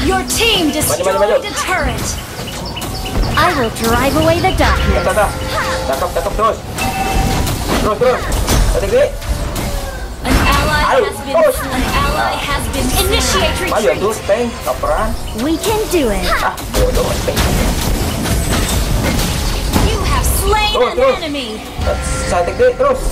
Your team destroyed a turret. I will drive away the darkness. Cakep, terus. Terus. Tadi. An ally has been. An ally has been. Initiate retreat. Maju terus, tank, kaperan. We can do it. Ah, bodoh, tank. You have slain an enemy. Cantik deh, terus.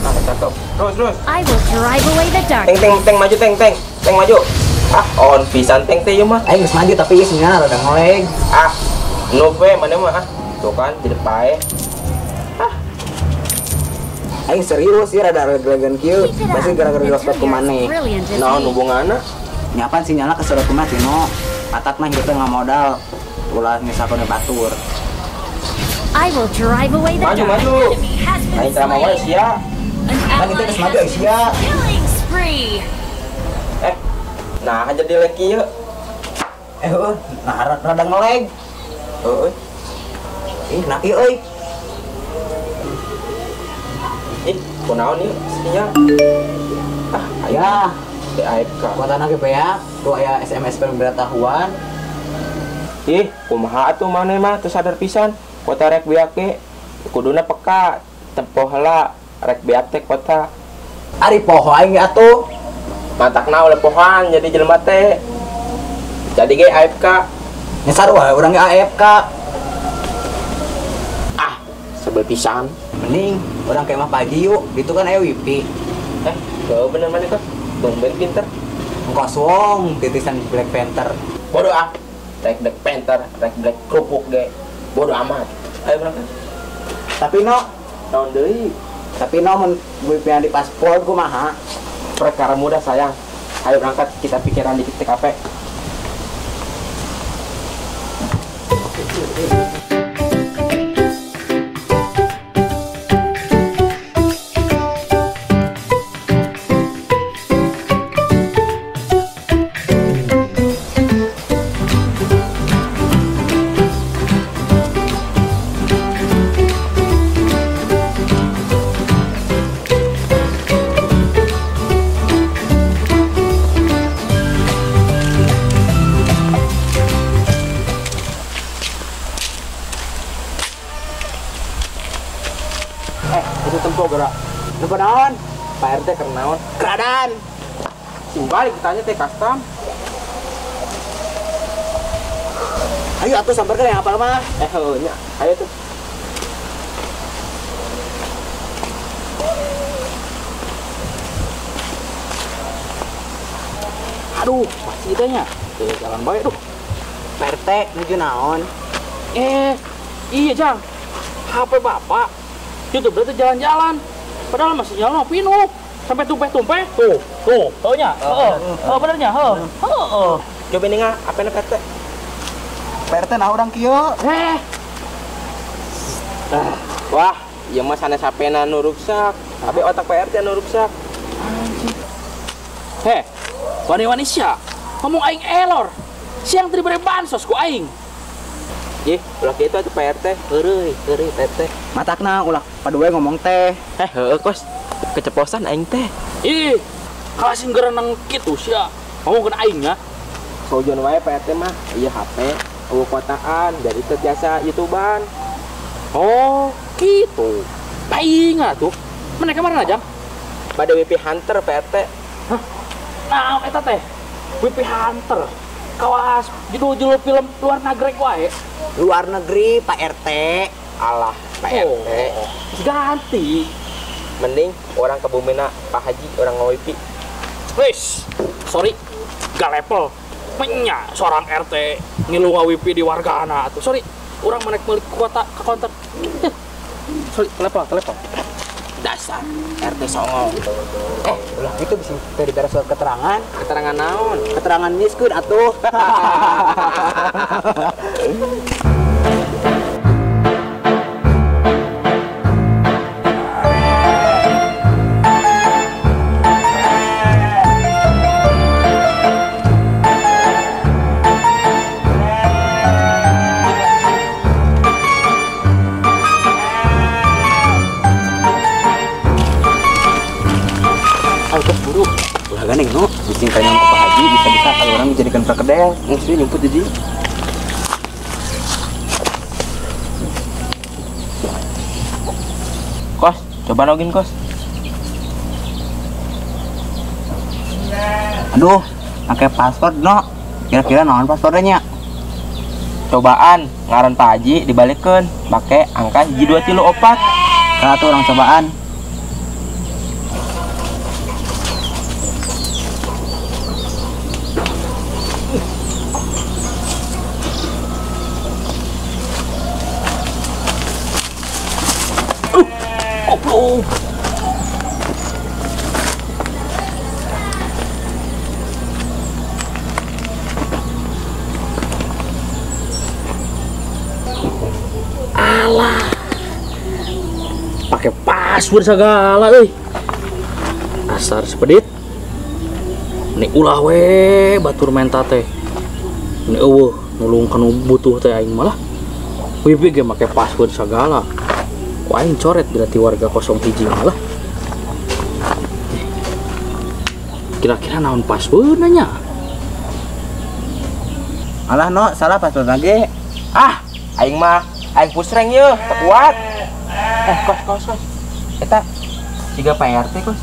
Nah, cakep. Terus. I will drive away the darkness. Tank, maju, tank. Tank maju. Ah, on pisan tank teh ieu mah. Aing geus maju tapi ieu sinyal rada ngelag. Ah, noob we mana mah ah. Tuh kan jadi pae. Ah. Aing serius sih rada leg-legan kieu. Pasti gara-gara di ku maneh. Naon hubunganna? Nyapan sinyalna kesedot kumaha Cino. Atak mah hidup teh ngamodal. Ulah ngisakone batur. I will drive away the darkness. Maju. Aing ceramah wae sia. Kan itu geus maju sia. Killing spree. Nah, jadi leg kieu. Heuh, nah rada ngelag. Heuh. Ih, nah ieu euy. Ih, kunaon ieu sinyal? Ah, ya. AFK. Kuotana ge beak, tuh aya SMS pemberitahuan. Ih, kumaha atuh maneh mah teu sadar pisan. Kuota rek beak ge kuduna peka, tempo heula rek beak teh kuota. Ari poho aing ge atuh. Matakna oleh pohan jadi jelema teh. Jadi ge AFK. Nya sarua urang ge AFK. Ah, sebel pisan. Mending urang ke imah pagi yuk, ditu kan aya wifi. Heuh bener maneh kos. Tumben pinter. Engkos wong titisan Black Panther. Bodoh ah. Rek Black Panther, rek Black kerupuk ge. Bodoh amat. Ayo berangkat. Tapi no, naon deui? Tapi no mun wifi di paspor kumaha? Perkara mudah sayang. Ayo berangkat, kita pikiran dikit TKP. Itu tempo gerak. Nempo naon? Pak RT keur naon? Keadaan. Sing balik ditanya teh custom. Ayo atuh samperkeun yang hafal mah. Heuh nya. Ayo tuh. Aduh, masih teh nya. Teu jalan bae duh. Pak RT nuju naon? Iya Jang. HP Bapak YouTube berarti jalan-jalan. Padahal masih jalan pinuh. Sampai tumpeh-tumpeh. Tuh, taunya. Heeh. Benernya, heeh. Heeh. Coba ningal apa na PT? PRT nah urang kieu. Wah, ieu mah sanes HP-na nu ruksak. Tapi otak PRT nu ruksak. Heh, wani-wani sia. Ngomong aing elor. Siang teu dibere bansos ku aing. Ih, ulah kitu atuh PRT. Heureuy, heureuy PRT. Matakna ulah paduwe ngomong teh. Heueuh kos. Keceplosan aing teh. Ih, kalah sing gereneng kitu sia. Ngomongkeun aing nya. Sojon wae PRT mah, ieu HP eueuh kotaan jadi teu tiasa YouTubean. Oh, kitu. Paing atuh. Mana kamar aja? Pada WP Hunter PRT. Hah? Nah, eta teh. WP Hunter. Kawas judul-judul film luar negeri wae. Luar negeri Pak RT. Alah, Pak RT. Oh, ganti. Mending orang ke Bumina Pak Haji orang ngawipi. Wis, sorry, gak level. Menya seorang RT ngilu ngawipi di wargana atuh. Sorry, orang menek meuli kuota ke konter. Sorry, telepon. Dasar RT songong. Ulah itu bisa diberi surat keterangan. Keterangan naon? Keterangan miskin atuh. Gandeng no, bising kayaknya Pak Haji bisa-bisa kalau orang Urang dijadikan perkedel. Geus we nyumput di dieu. Kos, coba login kos. Aduh, pakai password no. Kira-kira naon passwordnya? Cobaan ngaran Pak Haji dibalikeun make angka 1 2 3 4. Kalau tuh orang cobaan. Goblok. Alah. Pakai password segala euy. Asar sepedit. Ini ulah we batur menta teh. Ini eueuh nulung kanu butuh teh aing malah. Wifi ge make password segala. Ku aing coret berarti warga 01 malah. Kira-kira naon password nanya? Alah no, salah password lagi. Ah, aing mah aing pusreng yeuh, teu kuat. Kos kos kos. Eta siga Pak RT kos.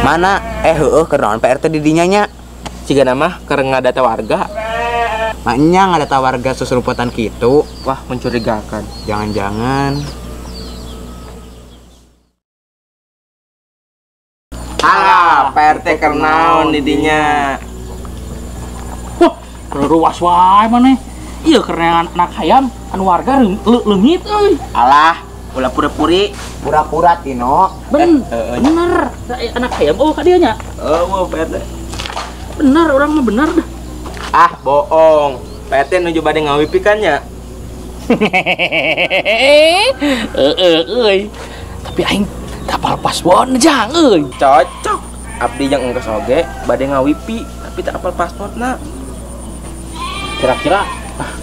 Mana? Heueuh keur naon Pak RT di dinya nya? Siga nama keur ngadata warga. Maknya ngadata warga susuruputan kitu. Wah, mencurigakan. Jangan-jangan. Alah, Pak RT keur naon di dinya? Wah, ruas wae maneh. Iya keur anak hayam anu warga leungit euy. Alah, ulah pura-puri. Pura-pura Tino. Bener. Anak hayam oh ka dieu nya. Eueuh Pak RT. Bener, orang mah bener dah. Ah, bohong. Pak RT nuju bade ngawipi kan nya? Euy. Tapi aing tapal password jang euy. Cocok. Abdi jeung engkes oge bade ngawipi tapi tak apal passwordna. Kira-kira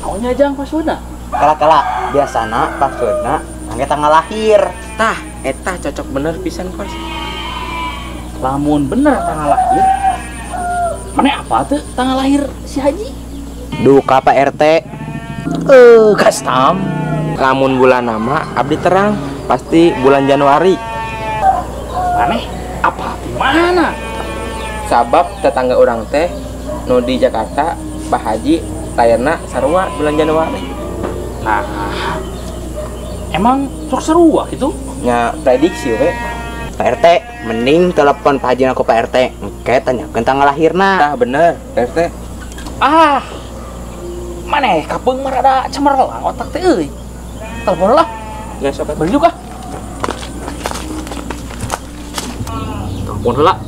naonnya jang passwordna? Kala-kala biasana passwordna angge tanggal lahir. Tah, eta cocok bener pisan kos. Lamun bener tanggal lahir. Mana apa tuh tanggal lahir si Haji? Duka Pak RT. Kastam. Lamun bulan nama abdi terang pasti bulan Januari. Maneh apa di mana? Sabab tetangga orang teh nu di Jakarta Pak Haji lahirna sarua bulan Januari. Nah, emang sok sarua gitu? Nya prediksi we. Pak RT, mending telepon Pak Haji aku Pak RT. Engke tanyakeun tanggal lahirna. Tah bener, Pak RT. Ah. Maneh kapeung mah rada cemerlang otak teh euy. Telepon lah. Geus sok beli juga. Telepon heula.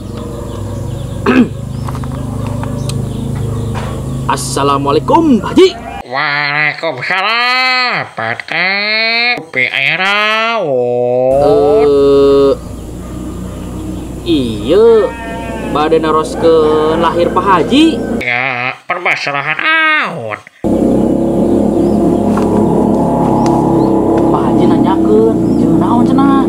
Assalamualaikum, Pak Haji. Waalaikumsalam, Pak RT. Iya, bade naroskeun lahir Pak Haji. Ya, permasalahan naon? Pak Haji nanyakeun, jeung naon cenah?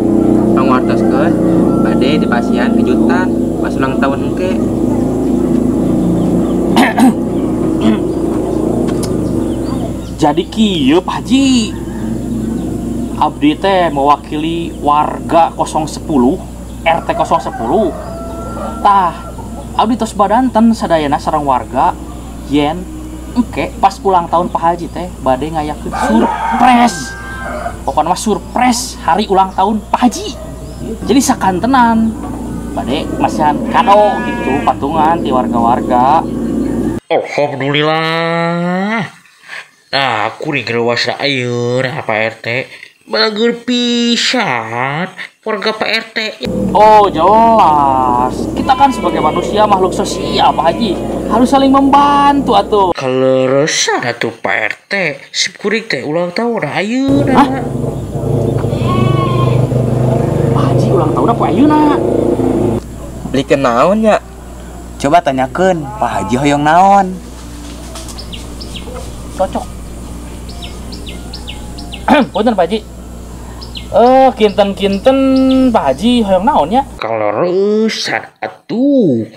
Panguartoskeun bade dipasihan kejutan pas ulang tahun engke. Jadi kieu Pak Haji. Abdi teh mewakili warga 010 RT 010. Tah, abdi tos badanten sadayana sareng warga yen engke pas ulang tahun Pak Haji teh bade ngayakeun surprise. Pokokna mah surprise hari ulang tahun Pak Haji. Jadi sakantenan bade masihan kado gitu patungan ti warga-warga. Alhamdulillah. Nah, kuring reuas ayeuna Pak RT. Bager pisan warga Pak RT. Oh jelas, kita kan sebagai manusia makhluk sosial Pak Haji harus saling membantu atuh. Kaleresan atuh Pak RT, sip kuring teh ulang tahun ayeuna. Hah? Pak Haji ulang tahun apa ayeuna? Beli naon nya? Coba tanyakeun Pak Haji hoyong naon. Cocok. Punten Pak Haji. Kinten-kinten Pak Haji hoyong naon nya? Kaleresan atuh.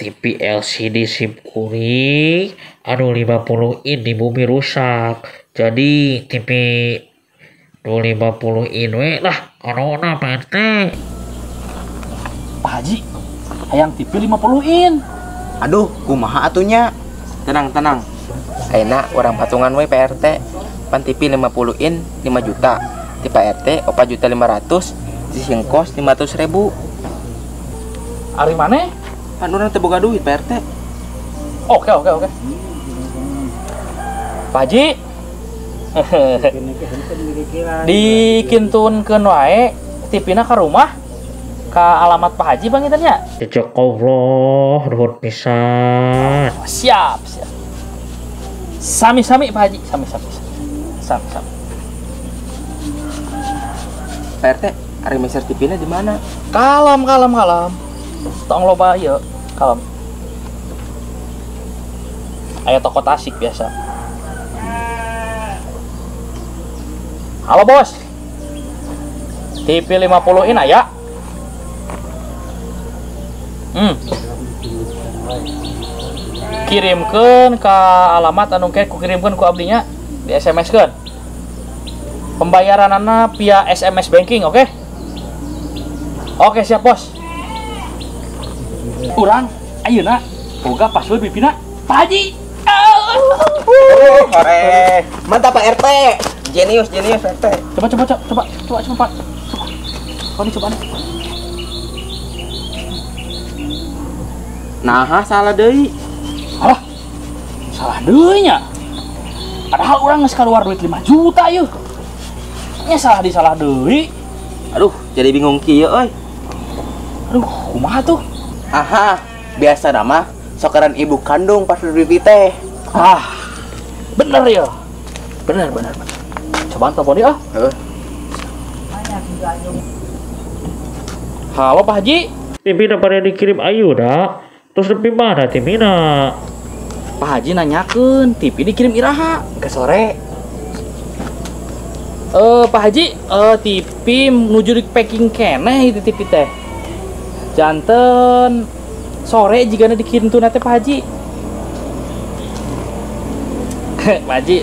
TV LCD sim kuring anu 50 in di bumi rusak. Jadi TV 50 in we lah corona Pak RT. Pak Haji, hayang TV 50 in. Aduh, kumaha atunya? Tenang, tenang. Ayeuna urang patungan we Pak RT. Pan TV 50 in 5 juta. Di Pak RT 4.500.000, di singkos 500.000. Ari maneh? Pan urang teu boga duit Pak RT. Oke, oke, oke. Pak Haji. Dikintunkeun wae TV-na ka rumah ka alamat Pak Haji Bang nya. Jazakallah, nuhun pisan. Siap, siap. Sami-sami Pak Haji, sami-sami. Sami-sami. Pak RT, ari meser TV-na di mana? Kalem, kalem, kalem. Tong loba ieu, kalem. Aya toko Tasik biasa. Halo bos. TV 50 in aya? Kirimkeun ka alamat anu ke kukirimkeun ku abdinya di SMS-keun. Pembayaranana via SMS banking, oke? Oke, siap bos. Urang ayeuna boga password wifi-na Pak Haji. Hore. Mantap Pak RT. Jenius, jenius RT. Coba coba coba coba coba coba Pak. Coba. Kau nih coba nih. Nah, salah deui. Alah. Salah deui nya. Padahal urang geus keluar duit 5 juta yeuh. Nya salah di salah deui. Aduh, jadi bingung kieu euy. Aduh, kumaha tuh? Aha, biasa nama sokaran ibu kandung pas wifi teh. Ah. Bener ya. Bener, bener, bener. Cobaan telepon dia ah. Heeh. Halo Pak Haji. TV pada dikirim ayeuna. Terus lebih mana TV-na? Pak Haji nanyakeun TV dikirim iraha ke sore. Pak Haji, TV nuju di packing keneh itu TV teh. Janten sore jigana dikirim tuh nate Pak Haji. Pak Haji,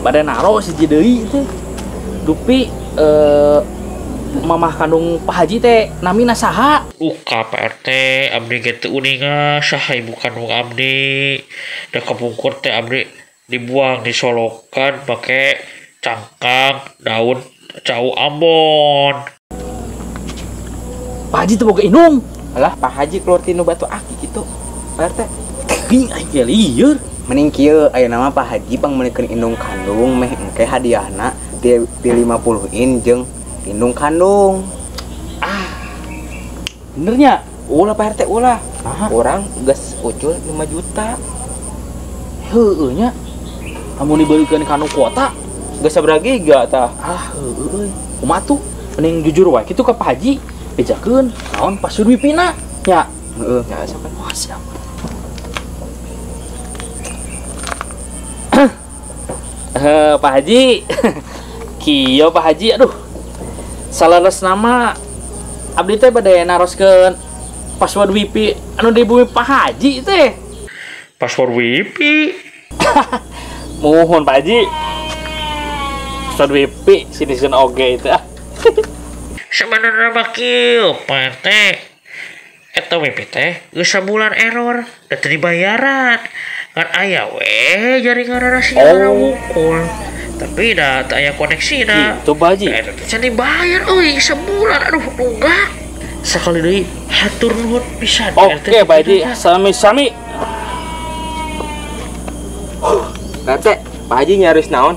bade naro siji deui teh. Dupi mamah kandung Pak Haji teh namina saha? Uka Pak RT, abdi ge teu uninga saha ibu kandung abdi. Da kapungkur teh abdi dibuang disolokan pake cangkang daun cau Ambon. Pak Haji teu boga indung. Alah, Pak Haji keluar tinu batu aki gitu. Pak RT. Teuing aing ge lieur. Mending kieu ayeuna mah Pak Haji pangmeulikeun indung kandung meh engke hadiahna di 50 in jeung indung kandung. Ah. Benernya? Ulah Pak RT ulah. Aha. Orang geus ucul 5 juta. Heueuh nya. Amun dibeulikeun kanu kuota geus sabaraha giga tah. Ah, heueuh euy. Kumaha tuh? Mending jujur wae kitu ka Pak Haji. Bejakeun naon password wifi-na? Nya. Heeh. Ya sok. Wah, siap. Pak Haji. Kieu Pak Haji, aduh. Saleres nama abdi teh bade naroskeun password wifi anu di bumi Pak Haji teh. Password wifi. Muhun Pak Haji. Password wifi sini oge itu ah. Sebenarnya mah kieu Pak RT. Eta wifi teh geus sabulan error da teu dibayaran. Kan aya we jaringan rahasia wungkul. Tapi da teu aya koneksina. Gitu Pak Haji. Eta teh can dibayar euy sebulan aduh nunggak. Sekali deui hatur nuhun pisan. Oke Pak Haji, sami-sami. Pak RT, Pak Haji nyaris naon?